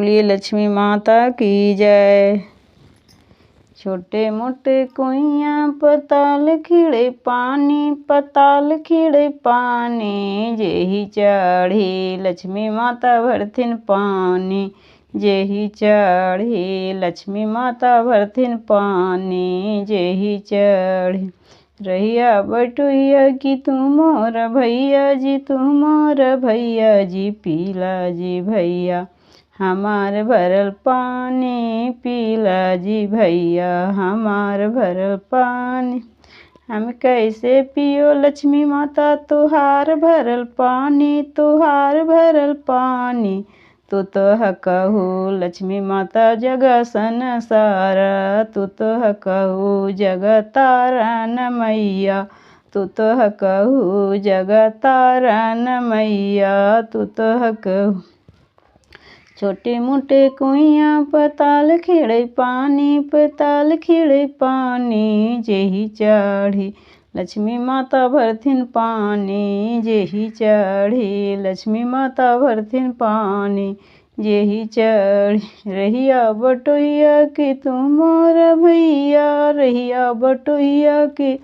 बोलिए लक्ष्मी माता की जय। छोटे मोटे कुइयाँ पताल खिड़े पानी, पताल खिड़े पानी, जेही चढ़ी लक्ष्मी माता भरथिन पानी, जेही चढ़ी लक्ष्मी माता भरथिन पानी, जेही चढ़ी। रहिया बटोहिया की तू मोर भैया जी, तू मोर भैया जी, पीला जी भैया हमार भरल पानी, पीला जी भैया हमार भरल पानी। हम कैसे पियो लक्ष्मी माता तुहार भरल पानी, तुहार भरल पानी। तू तो हकहू लक्ष्मी माता जग संसार, तू तो हकहू जग तारन मैया, तू तो हकहू जग तारन मैया, तू तो हकहू। छोटे मोटे कुइयाँ पताल खिड़े पानी, पताल खिड़े पानी, जेही चढ़ी लक्ष्मी माता भरथिन पानी, जेही चढ़ी लक्ष्मी माता भरथिन पानी, जेही चढ़ी। रहिया बटोहिया के तू मोर भैया, रहिया बटोहिया के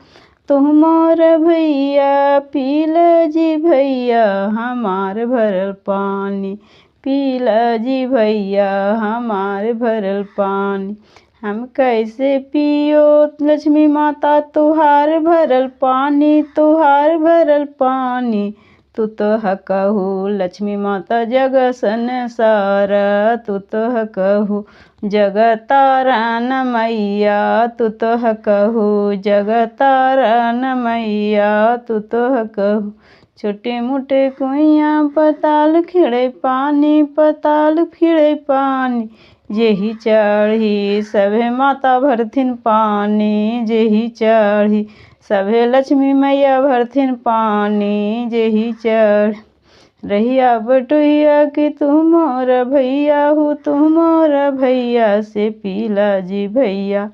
तू मोर भैया, पीला जी भैया हमार भरल पानी, पीला जी भैया हमार भरल पानी। हम कैसे पियो लक्ष्मी माता तुहार भरल पानी, तुहार भरल पानी। तू तो हकहू लक्ष्मी माता जग संसार, तू तो हकहू जग तारन मैया, तू तो हकहू जग तारन मैया, तू तो हकहू। छोटे मोटे कुइयाँ पताल खिड़े पानी, पताल खिड़े पानी, जेही चढ़ी सभे माता भरथिन पानी, जेही चढ़ी सभे लक्ष्मी मैया भरथिन पानी, जेही चढ़। रहिया बटोहिया कि तू मोर भैया हो, तू मोर भैया से पीला जी भैया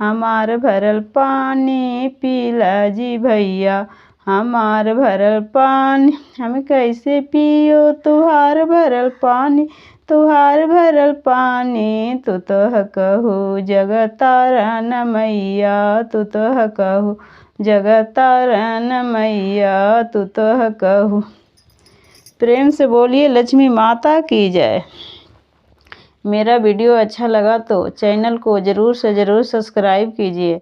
हमार भरल पानी, पीला जी भैया हमार भरल पानी। हम कैसे पियो तुहार भरल पानी, तुहार भरल पानी। तू तो हकहू जग तारन मैया, तू तो हकहू जग तारन मैया, तू तो हकहू। प्रेम से बोलिए लक्ष्मी माता की जय। मेरा वीडियो अच्छा लगा तो चैनल को ज़रूर से ज़रूर सब्सक्राइब कीजिए।